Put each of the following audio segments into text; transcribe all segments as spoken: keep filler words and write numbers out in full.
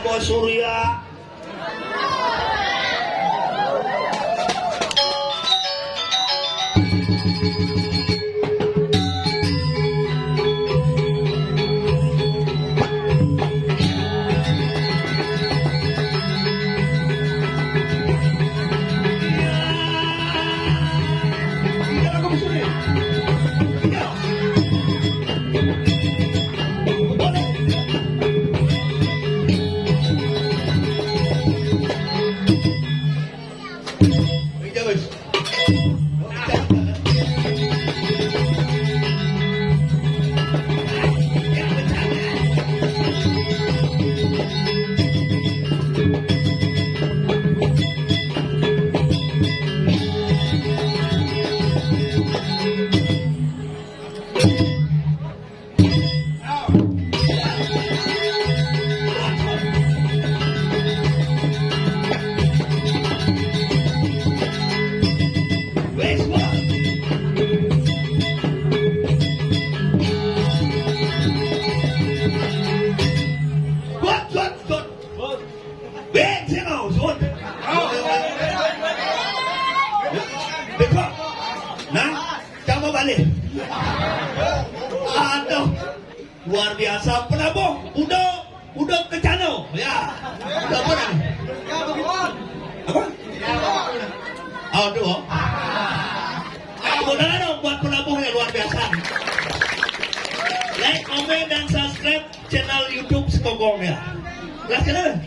Bos Surya. Nah, coba balik. Aduh. Luar biasa, penabuh, udah, udah ke channel, ya. Udah apa dah? Apa? Aduh. Tepuk tangan dong buat penabuhnya, luar biasa. Like, komen, dan subscribe channel YouTube Sekogong ya. Lah, channel?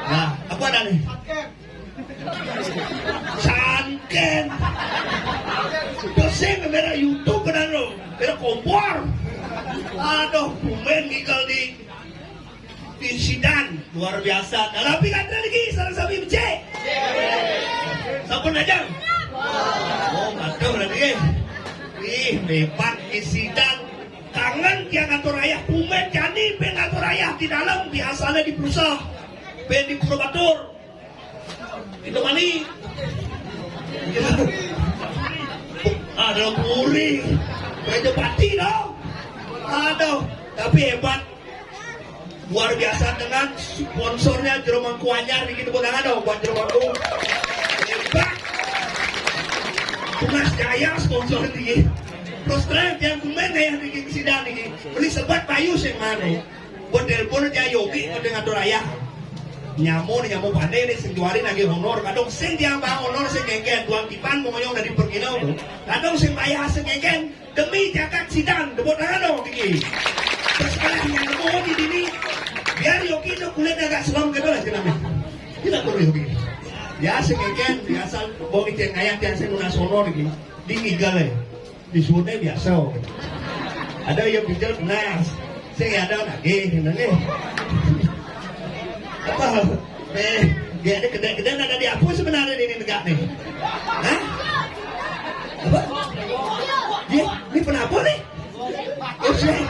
Nah, apa dah nih? Sangken. Dosen merah YouTube benar lo. Merah kompor. Aduh, pemain gigal di di Sidan luar biasa. Nah, tapi kan lagi salah sami becek. Sampun aja. Oh, mantap lagi. Ih, hebat di Sidan. Kangen tiang ngatur ayah, pemain jani pen ngatur ayah di dalam, biasanya di Puseh, pen di Purbatur. Itu mani. Ada Puri. Raja Pati dong. Aduh, tapi hebat. Luar biasa dengan sponsornya Jero Mangku Anyar, bikin tepuk tangan dong buat Jero Mangku. Hebat. Tunas Jaya sponsor ini. Terus terang yang komen kayak bikin sidang ini. Beli sebat payu sih mana? Buat telepon aja Yogi, buat ngatur ayah. Nyamo nih, nyamo pandai nih, sing juari nagih honor. Kadang sing tiang bang honor, sing kengken. Tuan Kipan mau ngomong dari perginau tuh. Kadang sing bayar, sing kengken. Demi jagat Sidan, tepuk tangan dong, Kiki. Terus kalau nyamo di sini, biar Yogi itu kulit agak selam gitu lah, cenah. Tidak perlu Yogi. Ya, sing kengken, biasa, bawa kecil kayak tiang sing lunas honor, Kiki. Di ngigal ya. Disuruhnya biasa. Ada yang pinjam benar. Saya ada lagi, ini nih. Apa? Eh, dia ada gede-gede ada di apa sebenarnya ini negak nih? Hah? Apa? Dia, ini kenapa nih? Oh, saya.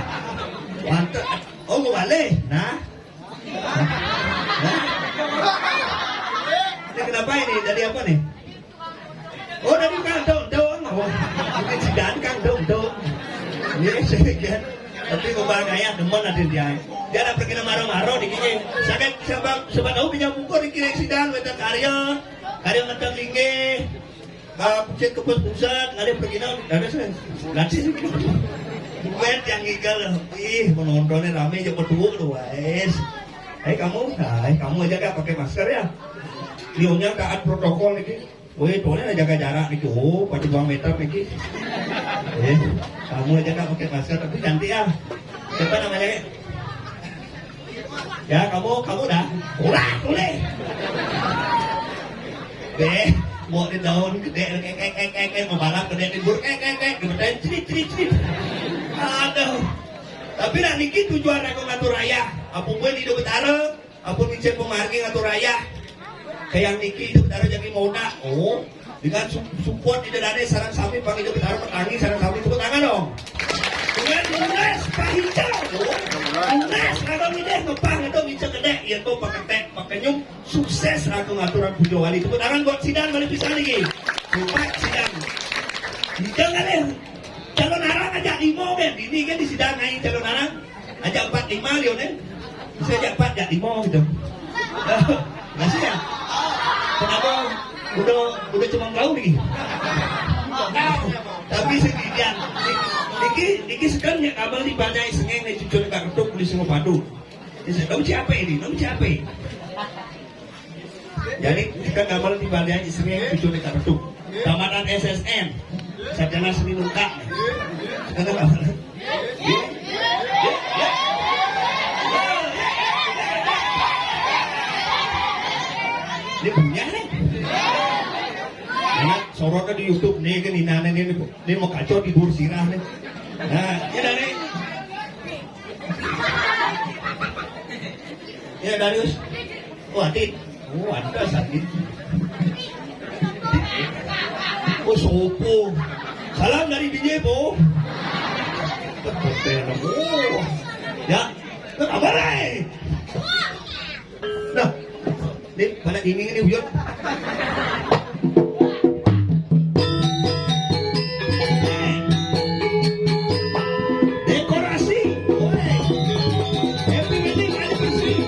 Mantap. Oh, mau balik. Nah. Hah? Ini kenapa ini? Dari apa nih? Oh, dari Kang Dong Dong. Oh, ini si Dan Kang Dong Dong. Iya, sih, kan. Tapi kembang ayah demen ada dia. Dia ada pergi maro-maro di kiri. Sampai sebab sebab tahu pinjam buku di kiri si Dan, minta karya, karya minta linggih. Ah, cek ke pos pusat, ada pergi nang, ada sih. Nanti sih. Bukan yang gigal. Ih, penontonnya rame, aja berdua tuh, guys. Hai kamu, hai kamu aja gak pakai masker ya? Nyonya taat protokol nih. Woi, boleh jaga jarak nih, oh, pakai dua meter nih. Eh, kamu aja gak pakai masker, tapi cantik ya. Siapa namanya, Kak? Ya, kamu, kamu dah. Ulah, boleh. Deh, mau di daun gede, kek, kek, kek, kek, kek, mau balap gede, libur, kek, kek, kek, gemetain, cerit, cerit, cerit. Aduh. Tapi nak niki tujuan aku ngatur ayah. Apa gue di Betara? Ampun, izin penghargaan atau raya. Kayak niki itu Betara jadi moda. Oh, dengan su- support di dadane sarang sami pang itu Betara petangi sarang sami tepuk tangan dong. Dengan lunas Pak Hijau. Oh, lunas atau ini ngepah atau bisa gede ya tuh paketek pakenyum sukses aku ngaturan pujo wali tepuk tangan buat sidan balik pisan lagi. Hebat sidan. Hijau kan ya? Calon arang aja limo kan, ini kan di sidan naik calon arang. Aja empat lima Lionel. Bisa aja empat aja lima gitu. Masih ya? Kenapa udah, udah cuma tahu nih? Tapi sendirian. Niki, niki sekarang ya kabar di banyak isengnya nih cucu dekat retuk di semua padu. Ini saya tahu siapa ini, tahu siapa ini? Jadi, kita gambar di balian isengnya cucu dekat retuk. Tamatan S S N. Sarjana seni lengkap. Kita gambar. Ini punya nih. Ini sorotnya di YouTube nih, kan ini aneh nih, nih mau kacau di bur sirah nih. Nah, ini dari Ya, Darius. Oh, Adit. Oh, ada sakit. Oh, sopo. Salam dari Binjai, Po. Oh, ya. Apa kabar, eh? Nah, ini pada ini, ini, Uyut. Dekorasi. Happy wedding anniversary.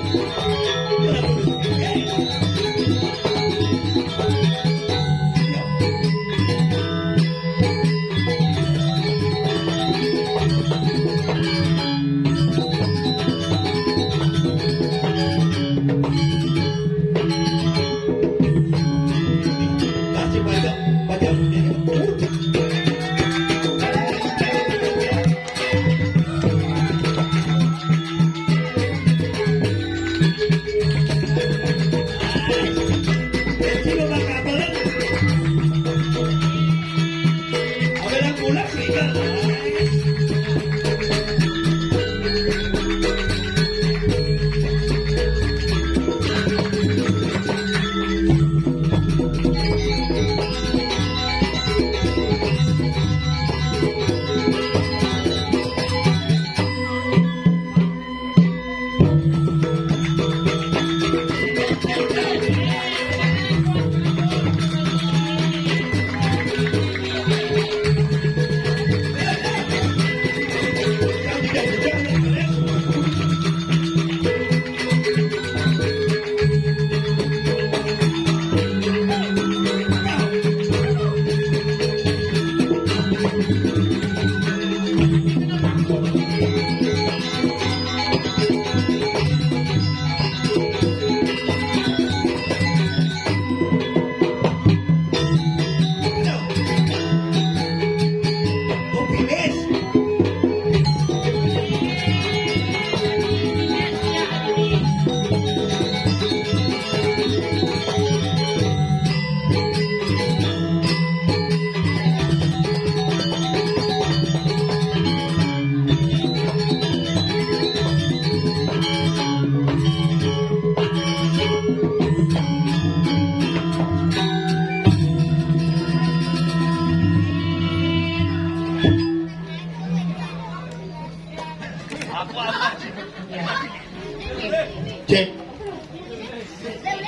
Cek.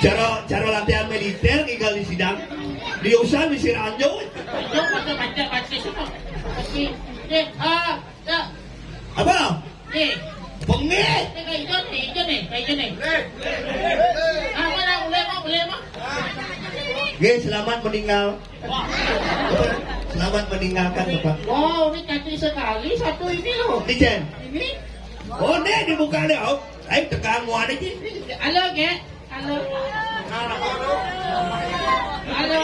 Cara, cara latihan militer tinggal di sidang. Di usan di Siranjo. Jom baca, baca, baca semua. Pasti. Eh, ah, ya. Apa? Eh. Bengi. Eh, kayak hijau nih, hijau nih, kayak hijau nih. Apa lah, boleh mah, boleh mah. Oke, selamat meninggal. Selamat meninggalkan tempat. Wow, ini cantik sekali satu ini loh. Ini, Jen. Ini? Oh, ini dibuka deh, oh. Ayo, tekan muat aja. Halo, Gek. Halo. Halo.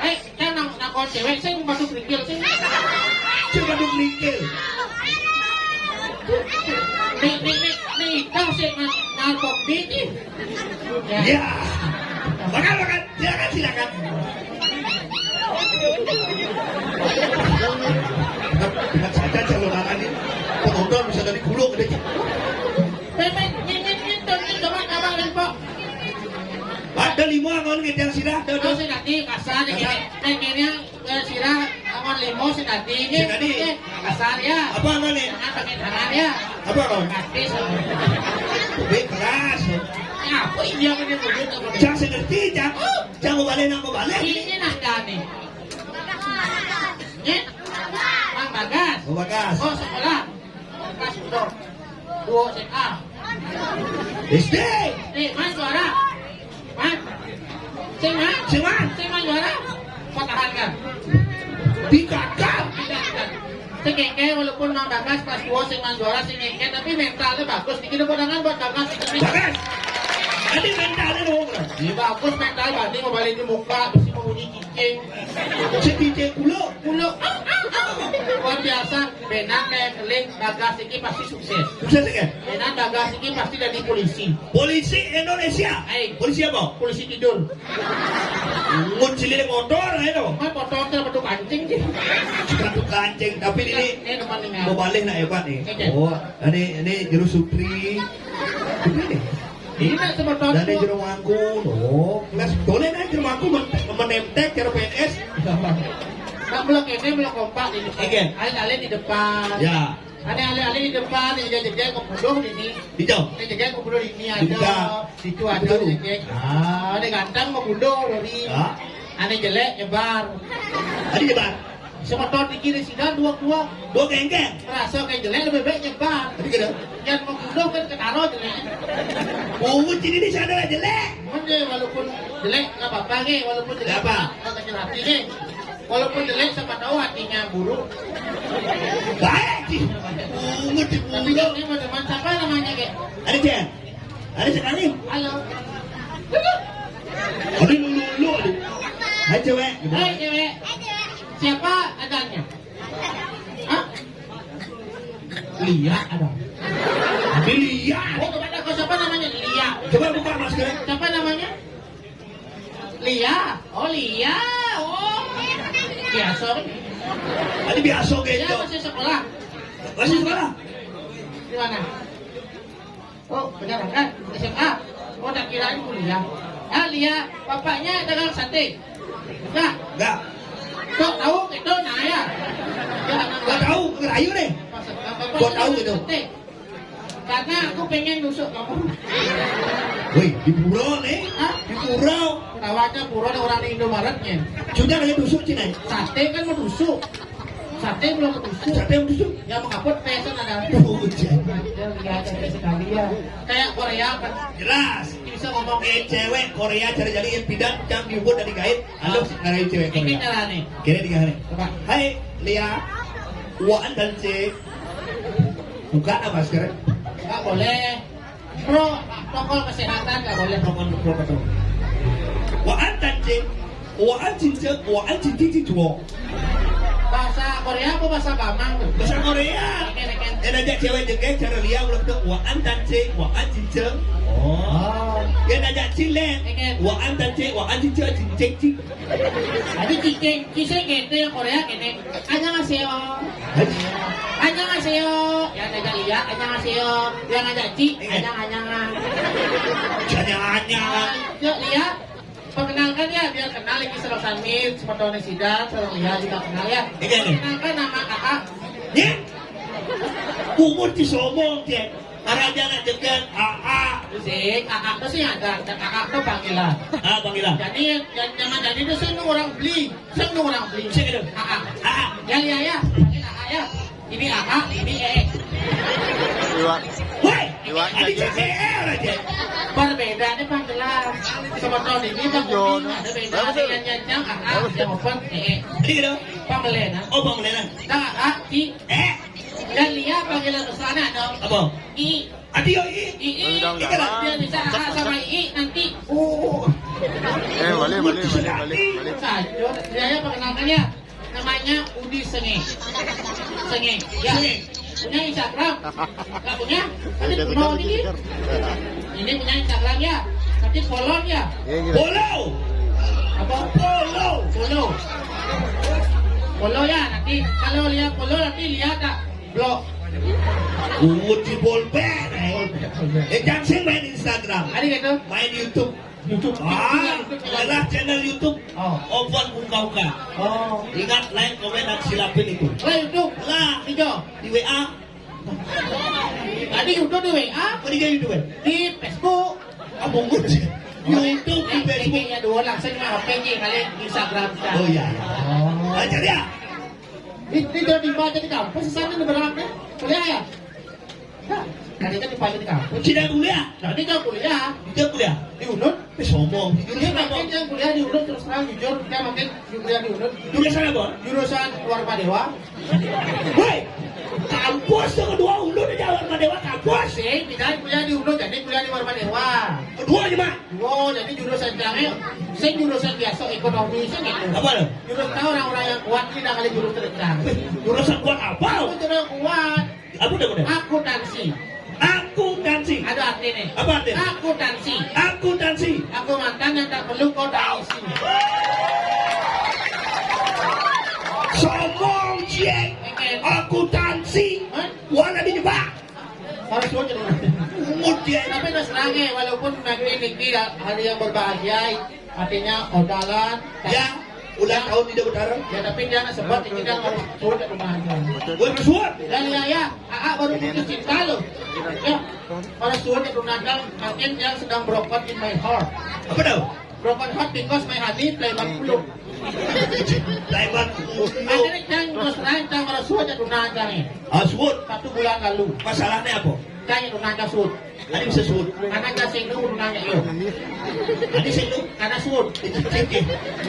Eh, kan nang, nang kon cewek, sing masuk kerikil, sing. Coba dong kerikil. Nih, nih, nih, nih, kau sih nang, nang kopi nih. Ya. Makan, makan. Silakan, silakan. Dengan saja calon anak ini penonton bisa dari kulo gede. Pemen, nyinyit, nyinyit, coba, coba, Lempo. Ada lima, kalau ngitung sirah, ada, ada. Oh, si Dadi, kasar, kasar. Ini, ini, ini, eh, sirah, amun lima, si Dadi, ini, si Dadi. Ini, kasar, ya. Apa, apa nih? Jangan pakai tangan, ya. Apa, kawan? Kasih, so. Lebih keras. Ya, apa ini yang ini, begitu, apa? Jangan seperti, jangan. Jangan balik, nak balik. Ini nanda nih. Nih? Bang Bagas. Oh, Bagas. Oh, sekolah. Kelas udah. Dua S M A. S D. S D. Eh, Mas juara. Mas. Sing Mas. Sing Mas. Sing Mas juara. Pertahankan. Digagal. Digagal. Sing Keke, walaupun Mang Bagas kelas dua, sing Mang juara, sing Keke, tapi mentalnya bagus. Dikit tepuk tangan buat Bagas. Bagas. Tadi mentalnya dong. Iya, bagus mental, berarti mau balik di muka, bisa mau bunyi cicing. Cicing kulo. Kulo. Luar biasa. Benar kayak keling, Bagas ini pasti sukses. Sukses ya? Benar Bagas ini pasti jadi polisi. Polisi Indonesia. Hai. Polisi apa? Polisi tidur. Nguncili motor aja dong. Kan motor tuh betul kancing sih. Betul kancing, tapi ini ini depan ini. Mau balik nak hebat nih. Oke. Oh, ini ini juru supri. Ini nih. Ini nak semeton. Dan ini juru mangku. Oh, mas boleh nih juru mangku men menemtek cara P N S. Nak belok ini belok kompak ini. Oke. Alih-alih di depan. Ya. Ada alih-alih di depan, ini jaga-jaga ke puluh ini. Hijau. Ini jaga ke puluh ini ada. Dibuka. Situ ada. Betul. Jaga. Ah, ada ganteng mau bundo dari. Ya. Ada jelek nyebar. Ada nyebar. Semeton di kiri sida dua dua. Dua geng-geng. Merasa kayak jelek lebih baik nyebar. Tadi kena. Yang mau bundo kan ketaro jelek. Oh, jadi di sana jelek. Cuman dia walaupun jelek nggak apa-apa nih, walaupun jelek. Nggak apa. Nggak kecil hati nih. Walaupun jelek, siapa tahu hatinya buruk. Baik, Ci. Bungut di tapi bungut. Ini mau teman siapa namanya, Kek? Ada, Jen? Ada sekali? Halo. Ada lulu, lulu, ada. Hai, cewek. Hai, cewek. Siapa adanya? Hah? Lia ada. Ada Lia. Oh, kepada kau siapa namanya? Lia. Coba buka masker. Siapa namanya? Lia. Oh, Lia. Oh. Biasa. Tadi biasa. Dia gitu. Masih sekolah. Masih sekolah. Di mana? Oh, benar kan? S M A. Oh, tak kirain kuliah. Ah, Lia, bapaknya dagang sate. Enggak. Enggak. Kok tahu gitu, nah ya. Ya, anak. Enggak tahu, ngerayu deh. Maksud, bapak dagang sate. Kok tahu gitu? Karena aku pengen nusuk kamu. Wih, di pura nih. Hah? Di pura. Tawaca pura ada orang di Indomaretnya. Sudah aja tusuk Cina. Sate kan mau tusuk. Sate belum mau tusuk. Sate mau tusuk. Ya mau kaput pesan ada. Oh, jangan. Ada lihat aja sekali ya. Kayak Korea kan. Jelas. Bisa ngomong. Eh, cewek Korea cari-cari yang pidan, cang diubur dari gait. Halo, ngarai cewek Korea. Ini cara nih. Kira tiga hari. Coba. Hai, Lia. Waan dan cek. Buka apa masker? Nggak boleh. Pro, protokol kesehatan nggak boleh. Protokol, protokol. Waan dan cek. Waan cince, waan cinci cincuo. Bahasa Korea apa bahasa Bamang tuh? Bahasa Korea. Oke, oke. Eh, ngajak cewek jengkeh, cara Lia ulah tuh. Waan dan cek, waan cince. Oh. Ya ngajak cilek. Oke. Waan dan cek, waan cince, cincek cik. Ada cicing, cicing gitu yang Korea gini. Annyeonghaseyo. Annyeonghaseyo. Yang ada Lia, annyeonghaseyo. Yang ada Ci, iya. Anyang-anyangan. Anyang-anyangan. Yuk, Lia. Perkenalkan ya, biar kenal lagi sama Samir, sama Tony Sidan, sama Lia juga kenal ya. Iya, nih. Perkenalkan nama Kakak. Ya? Umur disomong, dia. Karena dia nak jegan, A A. Sing, A A tuh sih ada, dan A A tuh panggilan. Ah, panggilan. Jadi, yang zaman jadi itu sih orang beli. Sing nu orang beli. Sing itu. Aa. Aa. Ya, ya, ya. Ini Aa ya. Ini Aa, ini Ee. Iwak. Woi, iwak ini aja. Ee aja. Perbedaannya panggilan. Sama tahun ini Bang Udin ada beda. Bagus, dengan Jajang, Aa, bagus. Yang open, Ee. Ini gitu. Panggilan, ah. Oh, panggilan. Nah, Aa, I. Eh. Dan lihat panggilan sana dong. Apa? I. Adi yo, I. I, I. Undang. Ika lah. Dia bisa A sama I nanti. Oh. Eh, balik, balik, balik, balik, balik. Sajo, dia ya perkenalkan ya. Namanya Udi Senge. Senge. Ya. Senge. Punya Instagram? Nggak punya? Nanti punya ini. Ini punya Instagram ya. Nanti follow ya. Iya, iya. Follow. Apa? Follow. Follow. Follow ya. Nanti kalau lihat follow nanti lihat tak? Blok. Uji bolpen, eh. Eh, jangan sing main Instagram. Ada gitu? Main YouTube. YouTube. Ah, YouTube, YouTube. Adalah channel YouTube. Oh. Ovan Uka Uka. Oh. Ingat, like, komen, dan silapin itu. Lah, YouTube. Lah. Tiga. Di W A. Tadi YouTube di W A. Apa di YouTube, eh? Di Facebook. Apa ngut? YouTube, di Facebook. Eh, eh, eh, ya, dua langsung mah H P aja, kali Instagram. Oh, iya, iya. Oh. Ajar ya. Ini, ini udah dibaca di kampus, sana udah berangkat. Kuliah ya? Ya. Tadi kan dipanggil di kampus. Tidak kuliah. Nah, ini kan kuliah. Dia kuliah. Di Unut. Eh, sombong. Di Unut. Dia makin yang kuliah di Unut, terus terang jujur, dia makin kuliah di Unut. Jurusan apa? Jurusan Warma Dewa. Woi, kampus tuh kedua Unut aja Warma Dewa kampus. Sih, tidak kuliah di Unut, jadi kuliah di Warma Dewa. Kedua aja, Mak. Dua, jadi jurusan cangnya, sing jurusan biasa ekonomi, sing gitu. Apa lo? Jurusan orang-orang yang kuat, tidak kali jurusan cang. Jurusan kuat apa? Aku tidak kuat. Apa udah, udah? Akuntansi. Akuntansi. Ada artinya. Apa artinya? Akuntansi. Akuntansi. Aku makan yang tak perlu kau tak isi. Sombong, Jack. Oke. Akuntansi. Hah? Warna di jebak. Harus muncul. Muncul. Tapi terus terang ya, walaupun nanti niki hari yang berbahagia, artinya odalan. Ya, ulang tahun tidak berdarah. Ya, tapi dia nak sebab ini dia harus surat ke rumah aja. Boleh bersurat? Dan ya, ya, Aa baru putus cinta loh. Ya, para surat ke rumah aja, makin yang sedang broken in my heart. Apa tahu? Broken heart because my honey play bang kuluk. Play bang kuluk. Ada yang terus terang, yang para surat ke rumah aja nih. Ah, surat. Satu bulan lalu. Masalahnya apa? Tanya rumah aja surat. Tadi bisa surat. Karena aja sing nunggu nanya yo. Tadi sing nunggu. Karena surat.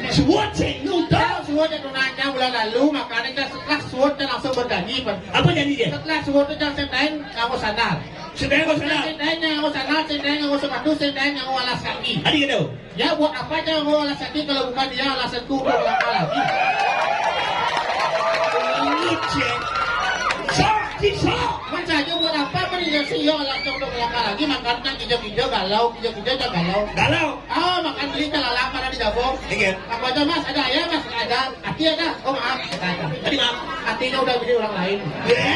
Surat sing nunggu. Tahu surat yang tunanya bulan lalu, makanya kan setelah surat dia langsung berjanji, Pak. Apa janji dia? Setelah surat itu jangan saya tain, kamu sadar. Sudah, kamu sadar. Saya tain, kamu sadar, saya tain, kamu sepatu, saya tain, kamu alas kaki. Tadi gitu. Ya, buat apa aja kamu alas kaki kalau bukan dia alasanku untuk melangkah lagi? Ini cek. Sok, sok. Kan saja buat apa kan dia sih ya alasan untuk melangkah lagi, makan kan kijau-kijau galau, kijau-kijau tak galau. Galau. Ah, makan beli kan lala pada di dapur. Iya. Apa aja, Mas? Ada ayam, Mas? Ada. Hati ada? Oh, maaf. Ada. Tadi maaf. Hatinya udah beli orang lain. Ya.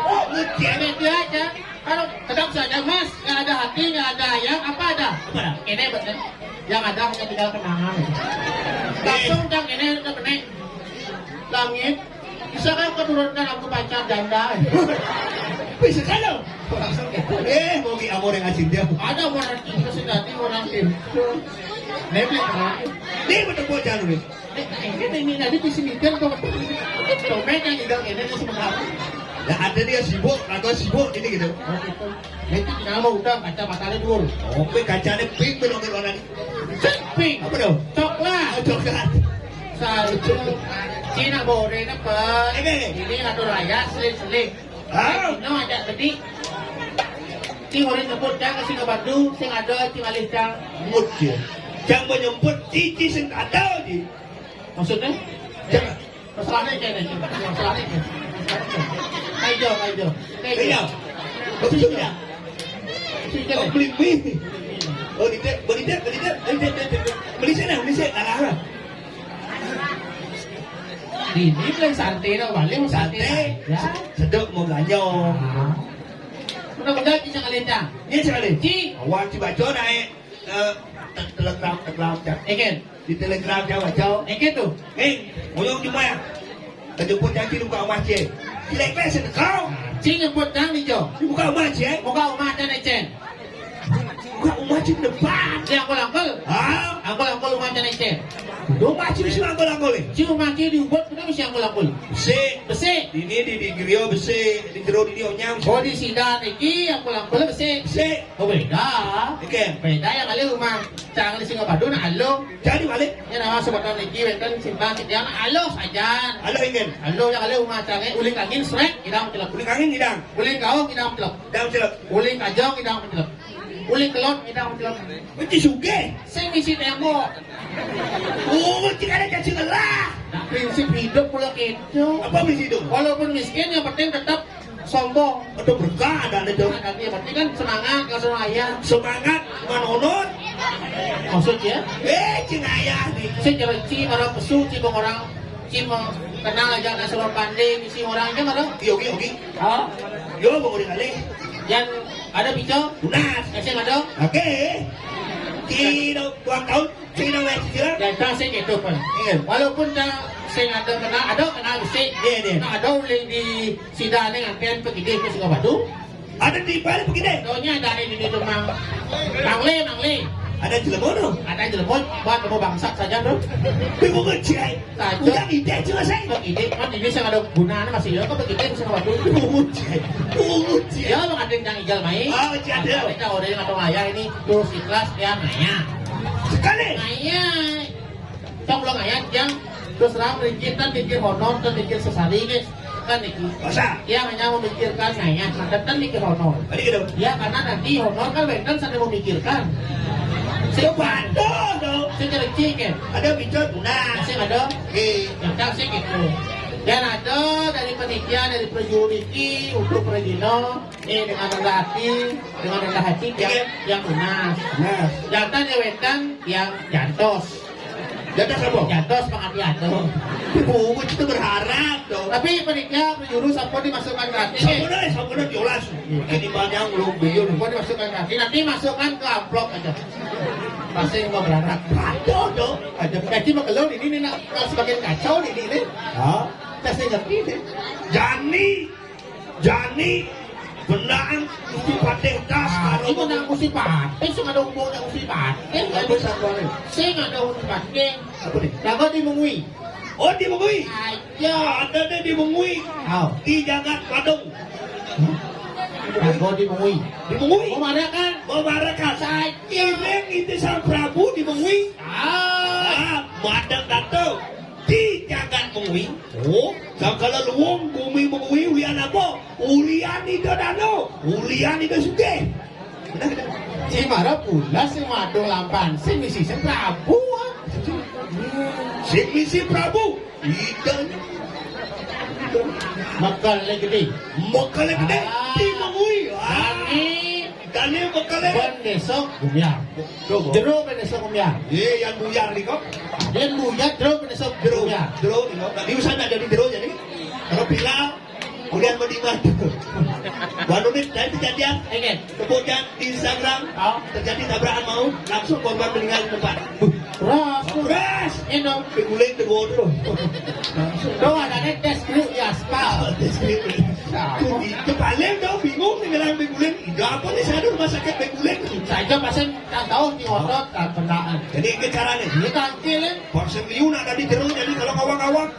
Oh, lu cek. Itu aja. Kalau tetap saja, Mas, nggak ada hati, nggak ada ayam, apa ada? Apa ada? Ini betul. Yang ada hanya tinggal kenangan. Langsung yang ini udah benek. Langit, bisa kan kau turunkan aku pacar janda? Bisa kan lo? Langsung gitu. Eh, mau di amor yang asing dia. Ada warna itu sih tadi, warna itu. Nebel, kan? Dia betul bocah lu. Eh, ini, ini, nanti di sini kan kau. Dompet yang hilang ini tuh sebenarnya. Ya, ada dia sibuk, atau sibuk ini gitu. Oh, gitu. Nanti nama udah kacamatanya dulu. Oke, kacanya pink, belum, belum, nanti. Pink. Apa dong? Coklat. Oh, coklat. Satu. Cina boleh apa? Ini. Ini atau raya, seling-seling. Ah. No, ajak tadi. Ti orang nyebut jangan sing badu, sing ada, sing alih cang. Mut dia. Jangan menyebut cici sing ada, ji. Maksudnya? Jangan. Masalahnya kayak ini. Masalahnya kayak ini. Kayak hijau, kayak hijau. Kayak hijau. Iya. Betul ya? Maksudnya Oh, kayak beli mie. Oh, di dek, beli dek, beli dek, beli dek, beli dek. Beli sini, beli sini. Alah, alah. Di, di paling santai lah, paling santai. Santai. Ya. Sedap mau belanja. Ah. Mudah-mudahan kita kalian dah. Iya, sekali. Ci. Awak ci baca naik, eh, te-, telegram, telegram, cak. Ikan. Di telegram, cak, baca. Ikan tu. Eh, muyung cuma ya. Kejemput janji buka rumah cik. Cilek pesen kau. Ci nyebut dah ni, Jo. Buka rumah cik. Buka rumah dan ecen. Buka rumah cik depan. Si angkul-angkul. Hah? Angkul-angkul rumah dan ecen. Rumah cik mesti angkul-angkul ni. Ci rumah cik diubut, kenapa mesti angkul-angkul? Besi. Besi. Ini di, di gerio besi, di jero di onyang. Oh, di sida niki angkul-angkul besi. Besi. Oh, beda. Oke. Beda yang kali rumah. Cang di Singapura nak alo. Jadi balik. Ini nama sebatan niki wenten simpang yang alo saja. Alo ingin. Alo yang alo rumah cang, eh, uling angin srek, idang celep. Uling angin idang. Uling kau idang celep. Idang celep. Uling kajong idang celep. Uling kelot idang celep. Mesti sugih. Sing misi tembok. Oh, mesti ada caci lah. Nah, prinsip hidup pula gitu. Apa prinsip hidup? Walaupun miskin, yang penting tetap sombong. Aduh, berkah ada nih, dong. Nah, tapi yang penting kan semangat, kalau sama ayah. Semangat, manonot. Maksudnya? Eh, cing ayah nih. Saya kira ci, orang pesu, ci, orang, ci, mau kenal aja, nggak suruh pandai, misi orangnya, malah. Yogi, Yogi. Hah? Yo, mau di kali. Yang ada picok? Lunas. Yang ada? Oke. Ci, ulang tahun. Sing nang wes sila. Ya, tak sing itu, Pak. Iya. Walaupun tak sing ada kenal, ada kenal besi. Iya, iya. Nah, ada uling di sida ni nganten pergi ke Singapura. Ada di balik begini. Donya ada di itu, Mang. Mangle, mangle. Ada jelema tu. Ada jelema, buat mau bangsat saja tu. Tapi bungut cai. Saja. Udah ide cuma saya. Kok ide, kan ini saya ada gunanya masih ya, kok begitu bisa waktu. Bungut cai. Bungut cai. Ya, Mang, ada yang ijal main. Oh, cai ada. Ada orang yang atau ayah ini terus ikhlas ya, nanya. Sekali. Nanya. Cok lo ngayat yang terus terang, mikir kan, mikir honor kan, mikir sesari, guys. Kan niki. Masa? Yang hanya memikirkan ngayat, nah, kan mikir honor. Tadi gitu. Ya, karena nanti honor kan wénten sané memikirkan. Sing bantu dong. Sing cereci kan. Ada bicara guna. Sing ada. Oke. Ya, kan sing gitu. Dan ada dari panitia, dari perjuru niki untuk perjino, eh, dengan rendah hati, dengan rendah hati yang, iya, Yang tunas. Nah. Jantan ya wénten yang jantos. Jatah siapa? Jatah semangat ya tuh. Bungut itu berharap dong. Tapi panitia, perjuru, siapa dimasukkan gratis? Sampun deh, sampun deh, diolas. Ini banyak lu biur. Siapa dimasukkan gratis? Nanti masukkan ke amplop aja. Pasti mau berharap. Kacau dong. Aja. Nanti mau keluar ini nih, nak, kalau sebagian kacau nih, ini nih. Hah? Kasih ngerti nih. Jani. Jani, benang Gusti Patih das. Ah, karo ini benang Gusti Patih, sing ada hubungannya Gusti Patih. Apa satuannya? Sing ada Gusti Patih. Apa nih? Jago di Mengwi. Oh, di Mengwi? Aja. Ada deh di Mengwi. Oh. Di Jagat Padung. Jago di Mengwi. Di Mengwi? Oh, mana kan? Oh, mana kan? Saya. Ini itu Sang Prabu di Mengwi. Ah. Ah, madang datang. Di Jagat Mengwi. Oh, sangkala luung bumi Mengwi, ulian apa? Ulian Ida Dano, ulian Ida Sugih. Benar, benar. Cimara pula sing madung lampan, sing misi sing Prabu. Sing misi Prabu. Ida. Mekele gedé. Mekele gedé. Ah. Di Mengwi. Ah. Dani. Dani mekele. Bendesa Gumiang. Jero bendesa Gumiang. Iya, yang buyar nih kok. Yang buyar, jero bendesa Gumiang. Jero nih kok. Tadi usah nak jadi jero jadi. Kalau bilang, kemudian mau dibantu. Baru nih, tadi kejadian. Oke. Kemudian di Instagram, oh, terjadi tabrakan mau, langsung korban meninggal di tempat. Buh, keras. Keras. Ini dong. Diguling, dibawa terus. Langsung. Dong, ada nih tes dulu di aspal. Tes dulu. Nah. Tuh, di, kepala dong, bingung nih, bilang diguling. Ida apa nih, saya ada rumah sakit diguling. Saya aja pasien tak tahu di otot, tak bendaan. Jadi, ini caranya. Ini tangkil, ya. Pasien liu nak dari jero, jadi kalau ngawang-ngawang,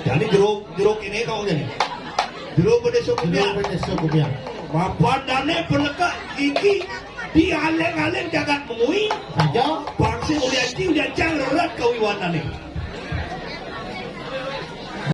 jadi jero, jero kene kau jadi. Jero bendesa Gumiang. Jero bendesa Gumiang. Mapan dane penekak gigi di aleng-aleng Jagat Mengwi. Saja. Bangsa ulian ci, ulian cang, rerat kawiwan dane.